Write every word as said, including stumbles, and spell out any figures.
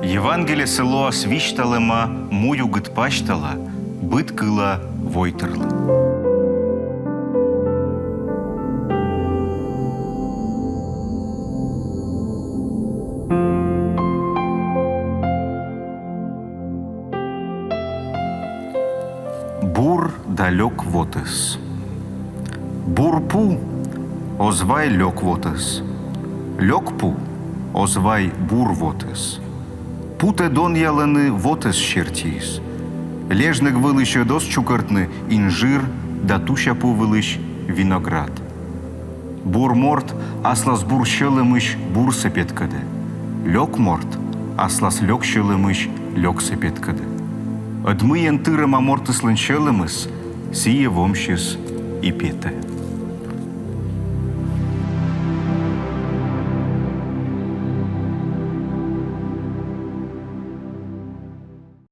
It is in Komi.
Евангелиесӧ лоас висьталӧма му югыд пасьтала, быд кыла войтырлӧн. Бур да лёк вотӧс. Бур пу оз вай лёк вотӧс. Лёк пу оз вай бур вотӧс. Путӧ донъялӧны вотӧс сертиыс. Лежнӧг вылысь ӧд оз чукӧртны инжир да тусяпу вылысь виноград. Бур морт аслас бур сьӧлӧмысь бурсӧ петкӧдӧ. Лёк морт аслас лёк сьӧлӧмысь лёксӧ петкӧдӧ. Ӧд мыйӧн тырӧма мортыслӧн сьӧлӧмыс, сійӧ вомсьыс и петӧ.